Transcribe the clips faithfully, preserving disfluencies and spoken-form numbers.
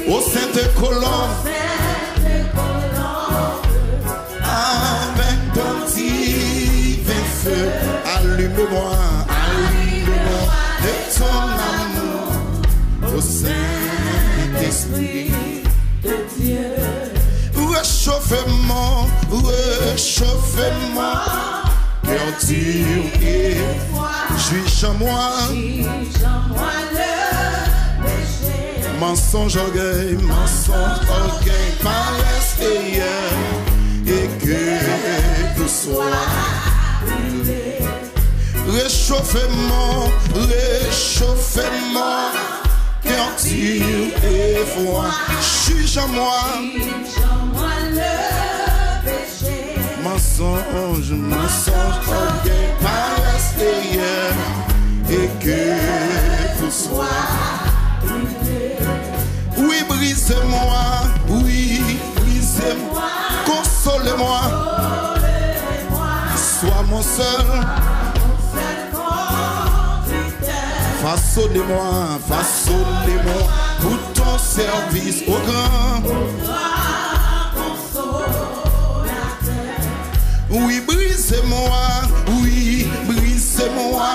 Ô sainte colombe, avec ton divin feu, allume-moi, allume-moi de ton amour, ô Saint-Esprit de Dieu. Réchauffez-moi, réchauffez-moi, cœur dur et froid. Juge en moi. Juge en moi le péché. Mensonge, orgueil, mensonge, orgueil, paresse, frayeur, et que tout soit brûlé. Réchauffez-moi, réchauffez-moi, cœur dur et froid. Juge en moi. Juge en moi le péché. Mensonge, mensonge, orgueil, paresse, frayeur, et que tout soit brûlé. Oui, brisez-moi, oui, brisez-moi, consolez-moi. Sois mon seul. Façonnez-moi, façonnez-moi pour ton service au grand. Oui, brisez-moi, oui, brisez-moi,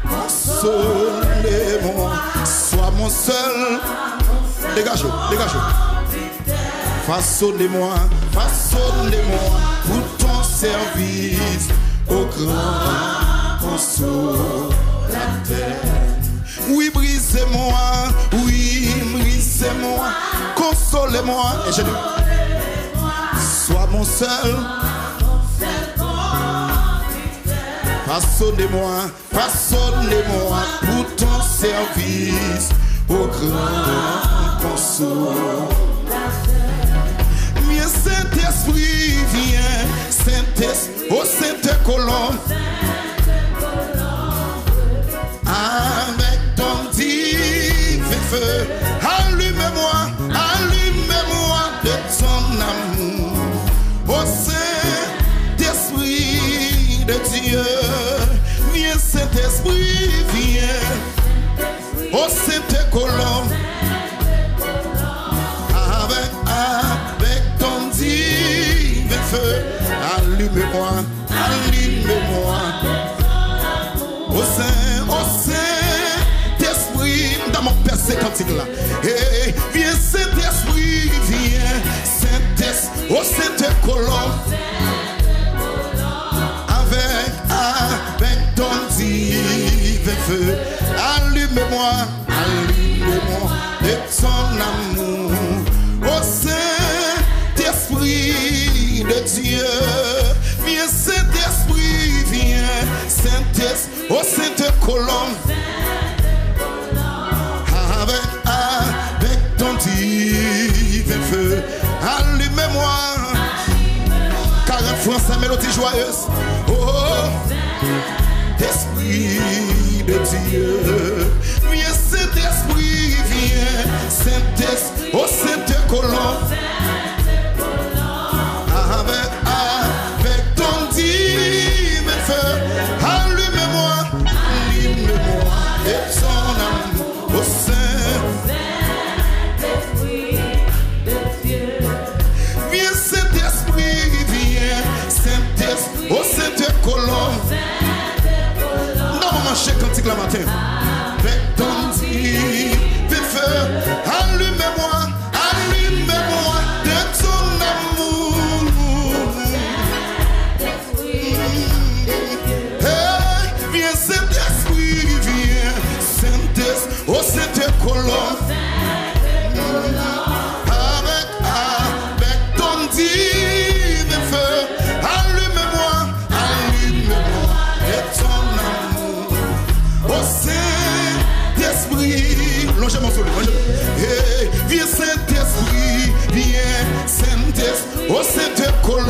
consolez-moi, sois mon seul. Dégagez, dégagez. Façonnez-moi, façonnez-moi pour ton service, ô grand consolateur. Oui, brisez-moi, oui, brisez-moi, consolez-moi. Ingénieur. Sois mon seul. Façonnez-moi, façonnez-moi pour ton service, ô grand consolateur. Viens, Saint-Esprit, viens, Saint-Esprit, ô sainte colombe. Avec ton divin feu, allume-moi, allume-moi de ton amour. Ô Saint-Esprit de Dieu, viens Saint-Esprit, viens. Ô sainte colombe, avec, avec ton divin feu, allume-moi, allume-moi. Ô Sen, ô Sentespri, m ta mank pèse kantik la. Hey, vyen Sentespri, vyen Sentespri, ô Sentespri, avec, avec ton divin feu, allume-moi, allume-moi de ton amour. Ô Sentespri de Dieu, vyen Sentespri, vyen Sentespri, ô Sentespri, avec, avec ton divin feu, allume-moi. Quarante français, mélodie joyeuse. Oh, Sentespri de Dieu, vyen Sentespri, vyen Sentespri, ô Sentespri, avec, avec ton divin feu, allume-moi, allume-moi de ton amour, ô Sentespri de Dieu. Vyen Sentespri, vyen Sentespri, ô Sentespri. N ap mache kantik la maten. Avec ton divin feu, allume-moi, allume-moi de ton amour. Hey, vyen Sentespri, vyen Sentespri, ô Sentespri, avec, avec ton divin feu, allume-moi, allume-moi de ton amour. Ô Sentespri, lonje manto li, lonje. Hey, vyen Sentespri, vyen Sentespri, ô Sentespri,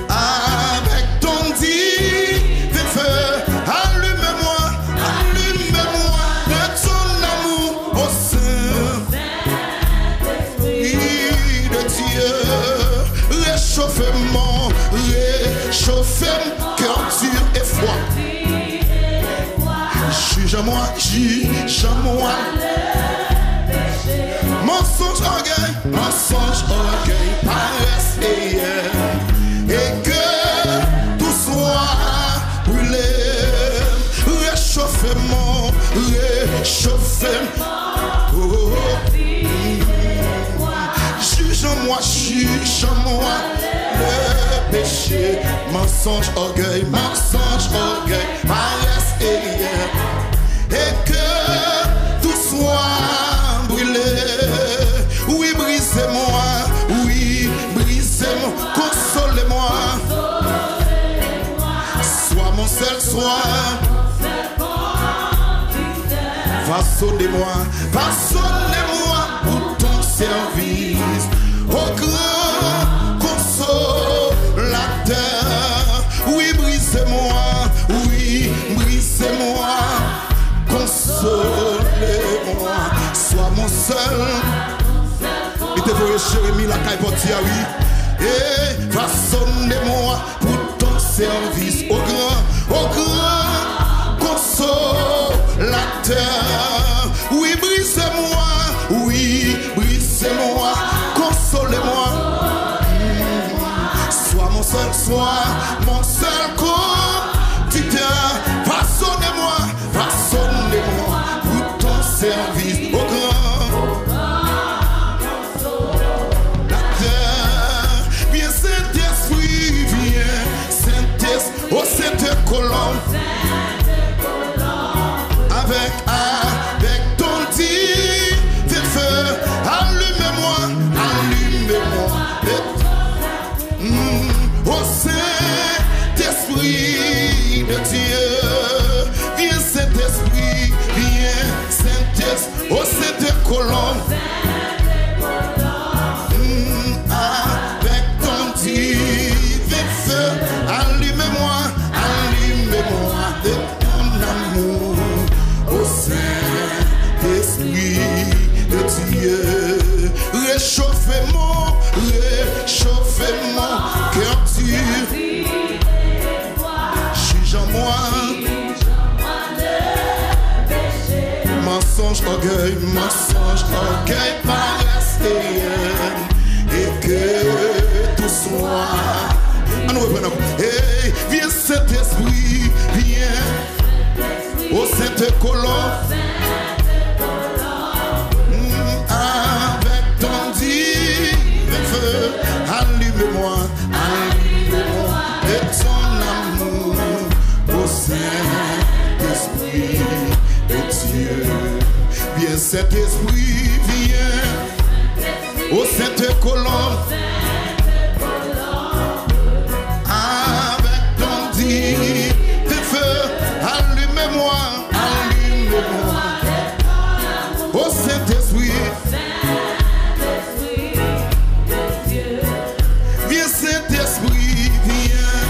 avec ton divin feu, allume-moi, allume-moi de ton amour, ô Sentespri de Dieu. Réchauffez-moi, réchauffez-moi, cœur dur et froid. Juge-moi, Chijan mwen. Mansonj, ògèy, mansonj, ògèy, parès, e yè. E ke tou swa brile, rechofe mwen, rechofe mwen. Oh, oh, oh. Chijan mwen, chijan mwen, le péché, mansonj, ògèy, mansonj, ògèy, parès, e yè. E ke tou swa brile. Wi, brize mwen, wi, brize mwen, konsole mwen. Sois mon seul, sois. Façonnez-moi, façonnez-moi pour ton service, ô grand consolateur. Oui, brisez-moi, oui, brisez-moi, consolez-moi. Sois mon seul. Li te voye Jeremi lakay pòti a, wi. E façonnez-moi pour ton service, ô grand, ô grand consolateur. Oui, brisez-moi, oui, brisez-moi, consolez-moi. Sois mon seul, sois mon seul conducteur. Façonnez-moi, façonnez-moi pour ton service, ô grand. Viens, Saint-Esprit, viens, Saint-Esprit, ô Sainte Colombe. Avec, avec ton divin feu, allumez-moi, allumez-moi. Mm, ô Saint-Esprit de Dieu, viens, Saint-Esprit, viens, Saint-Esprit, ô Sainte Colombe. Mm, avec ton divin feu, allumez-moi, allumez-moi de ton amour, ô Saint-Esprit de Dieu. Réchauffez mon, réchauffez mon cœur dur. Chijan mwen. Mansonj, ògèy, mansonj, ògèy, parès, e yè. E ke tou swa. Ann reprann ankò. Hey, viens, Saint-Esprit, viens. Ô Sainte Colombe. Mm, avec ton divin feu, allumez-moi, allumez-moi de ton amour, ô Saint-Esprit de Dieu. Viens, Saint-Esprit, viens, ô Sainte Colombe, avec ton divin feu, allumez-moi. Allumez-moi, ô Saint-Esprit. Viens, Saint-Esprit, viens.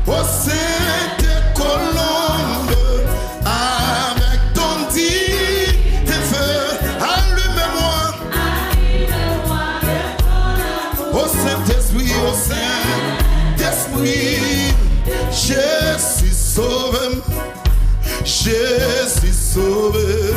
Ô Sainte Colombe, avec ton divin feu, allumez-moi. Ô Saint-Esprit, ô Saint-Esprit, Jezi sove m, Jezi sove m.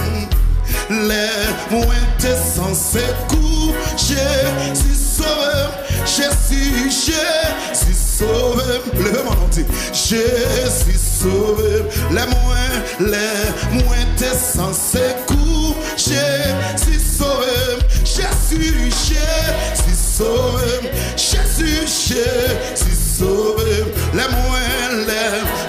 Lè mwen te san sekou, Jezi sove m, Jezi, Jezi sove m. Leve men w, di, Jezi sove m. Lè mwen, lè mwen te san sekou, Jezi sove m, Jezi, Jezi sove m, Jezi, Jezi sove m. Lè mwen, lè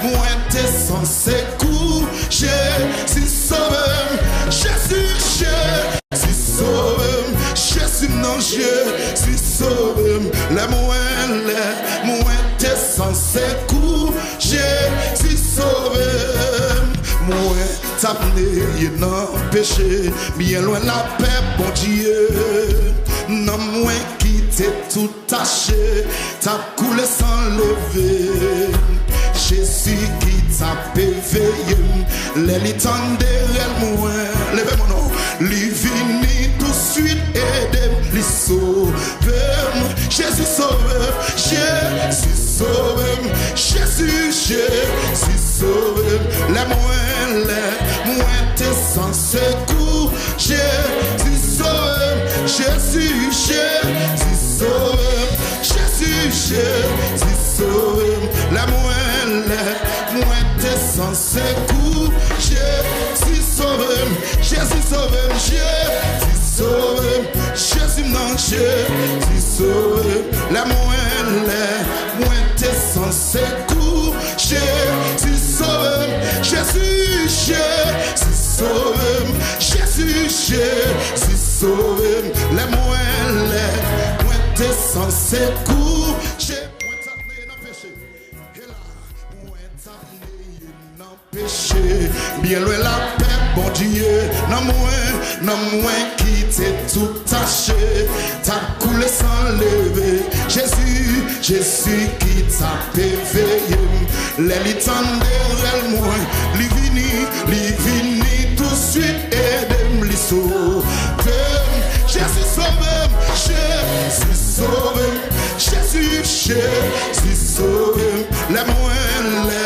mwen te san sekou, Jezi sove m, Jezi, Jezi sove m, Jezi m nan, Jezi sove m. Lè mwen, lè mwen te san sekou, Jezi sove m. Mwen t ap neye nan peche, byen lwen lapè Bondye. Nanm mwen ki te tou tache, t ap koule san leve. Jezi ki t ap eveye m, lè li tande rèl mwen. Leve men w non. Li vini touswit ede m, li sove m. Jezi Jezi sove m, Jezi, Jezi sove m. Lè mwen, lè mwen te san sekou, Jezi sove m, Jezi, Jezi sove m, Jezi, Jezi sove m. Lè mwen, lè mwen te san sekou, Jezi sove m, Jezi sove m, Jezi sove m, Jezi nan, Jezi sove m. Lè mwen, lè mwen te san sekou, Jezi sove m, Jezi, Jezi sove m, Jezi, Jezi sove m. Lè mwen, lè mwen te san sekou, Je- mwen t ap neye nan peche. E la, mwen t ap neye nan peche, byen lwen lapè Bondye. Nanm mwen, nanm mwen ki te tou tache, t ap koule san leve. Jezi, Jezi ki t ap veye m. Lè li tande rèl mwen, li vini, li vini tousuit ede m, li sove m. Jezi sove m, Jezi sove m, Jezi, Jezi sove m. Lè mwen, lè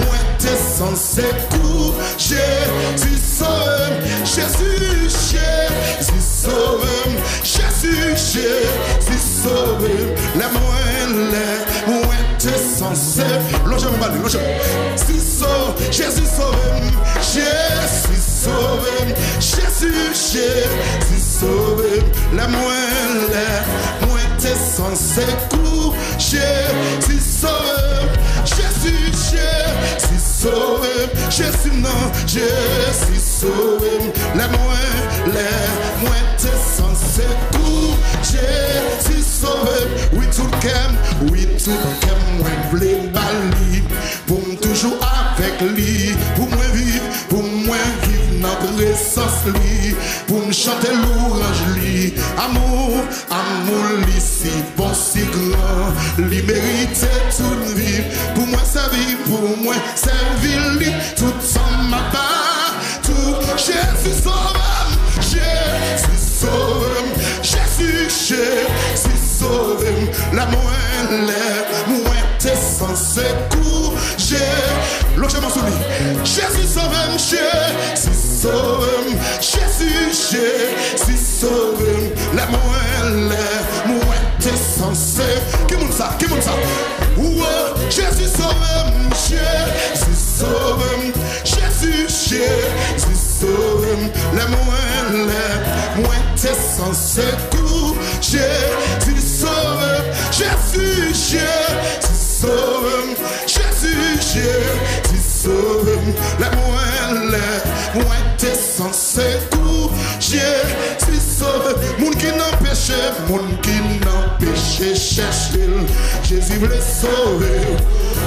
mwen te san sekou, Jezi sove m, Jezi, Jezi sove m, Jezi, Jezi sove m. Lè mwen, lè mwen te san se- lonje men ba li, lonje men. Si so- Jezi sove m, Jezi sove m, Jezi, Jezi sove m. Lè mwen, lè mwen te san sekou, Jezi sove m, Jezi, Jezi sove m, Jezi nan, Jezi sove m. Lè mwen, lè mwen te san sekou, Jezi sove m. Wi, tout kè m, wi, tout kè m, mwen vle ba li, pou m toujou avèk li, pou mwen viv, pou mwen viv nan prezans li, pou m chante lwanj li. Amou, amou li si bon, si gran, li merite tout vi. Pou mwen sèvi, pou mwen sèvi li, tout tan m ap ba tou. Jezi sove m, Jezi sove m, Jezi, Jezi sove m. Lè mwen, lè mwen te san sekou, Je- lonje men sou li. Jezi sove m, Jezi sove m, Jezi, Jezi sove m. Lè mwen, lè mwen te san se- ki moun sa? Ki moun sa? Wo, Jezi sove m, Jezi sove m, Jezi, Jezi sove m. Lè mwen, lè mwen te san sekou, Jezi sove m, Jezi, Jezi sove m, Jezi, Jezi sove m. Lè mwen, lè mwen te san sekou, Jezi sove m. Moun ki nan peche, moun ki nan peche, chèche l. Jezi vle sove w,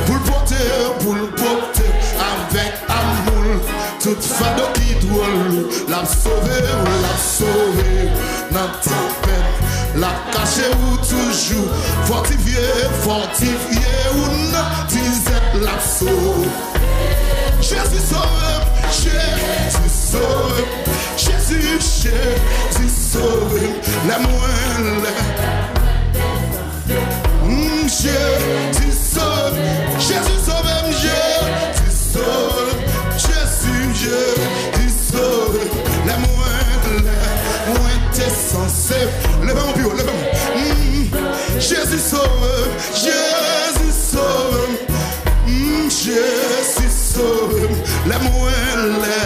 pou l pote w, pou l pote w avèk amou l. Tout fado ki dwòl ou, l ap sove w, l ap sove w nan tan pèn. L ap kache w toujou, fòtifye, fòtifye w nan dizèt, l ap sove. Jezi sove m, Jezi sove m, Jezi, Jezi sove m. Lè mwen, lè Mm, Jezi sove m, Jezi sove m, Jezi sove m, Jezi, Jezi sove m. Lè mwen, lè mwen te san se- leve men w pi wo, leve men w. Mm, Jezi sove m, Jezi sove m, mm, Jezi sove m. Lè mwen, lè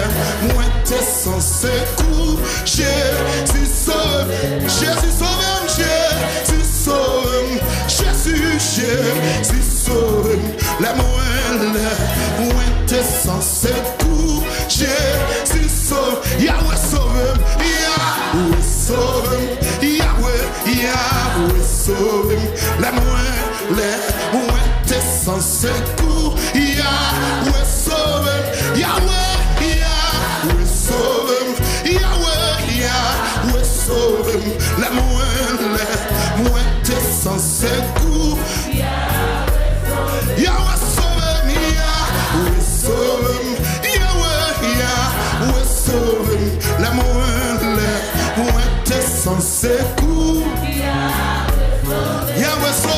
mwen te san sekou, Jezi sove m, Jezi sove m, Jezi sove m, Jezi, Jezi sove m. Lè mwen, lè mwen te san sekou, Jezi sove m, Yawe sove m, Yawe sove m, Yawe, Yawe sove m. Lè mwen, lè mwen te san sekou, Yawe sove m, Yawe, Yawe sove m, Yawe, Yawe sove m. Lè mwen, lè mwen te san sekou, Yawe sove m, Yawe sove m, Yawe, Yawe sove m. Lè mwen, lè mwen te san sekou, Yawe sove m,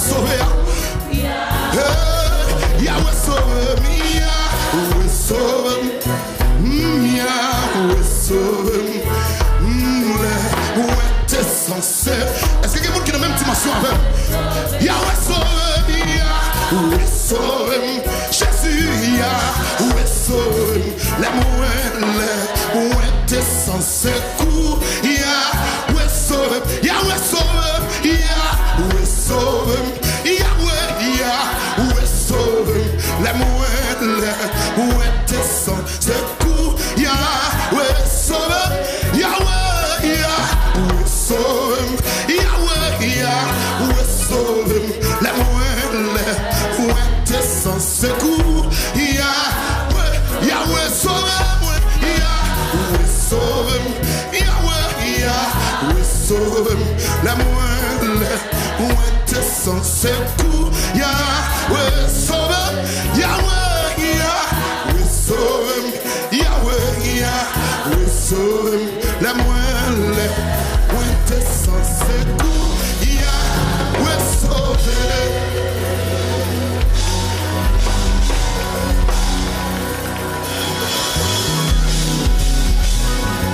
sove a. Hey, Yahweh sove m, Yahweh sove m. Mm, Yahweh sove m. Mm, lè mwen te sanse. Èske gen moun ki nan menm dimansyon avè m? Yahweh sove m, Yahweh sove m. Jezi, Yahweh sove m. Lè mwen, lè mwen te sanse. Kou, Yahweh sove m, Yahweh sove m, Yahweh sove m, Yahweh, Yahweh sove m. Lè mwen, lè mwen te san sekou, Yahweh sove m, Yahweh, Yahweh sove m, Yahweh, Yahweh sove m. Lè mwen, lè mwen te san sekou, Yahweh, Yahweh sove mwen, Yahweh sove m, Yahweh, Yahweh sove m. Lè mwen, lè mwen te san sekou, Yahweh sove m, Yahweh, Yahweh sove m, Yahweh, Yahweh sove m. Lè mwen, lè mwen te san sekou, Yahweh sove.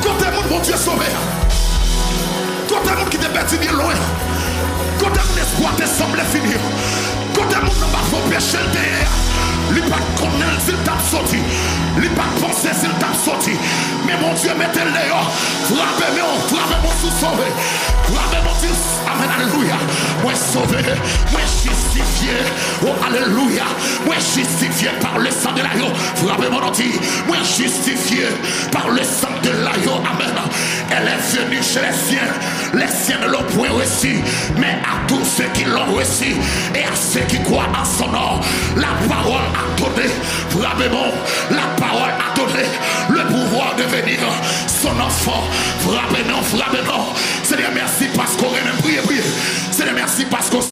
Kote moun Bondye sove a? Kote moun ki te pèdi byen lwen? Kote moun espwa te sanble fini? Kote moun nan bafon peche l te ye a? Li pa t konnen l si l t ap soti. Li pa t panse si l t ap soti. Men Bondye mete l deyò. Frape men w, frape men w si w sove. Frape men w di, amèn, alelouya. Mwen sove, mwen jistifye. O, alelouya. Mwen jistifye par le sang de l'agneau. Frape men w non, di, mwen jistifye par le sang de l'agneau. Amèn. Elle est venue chez les siens. Les siens ne l'ont point reçu, mais à tous ceux qui l'ont reçu et à ceux qui croient en son nom, la parole a donné, frape men w, la parole a donné le pouvoir de devenir son enfant. Frape men w, frape men w. Senyè, mèsi paske w renmen m. Priye, priye. Senyè, mèsi paske w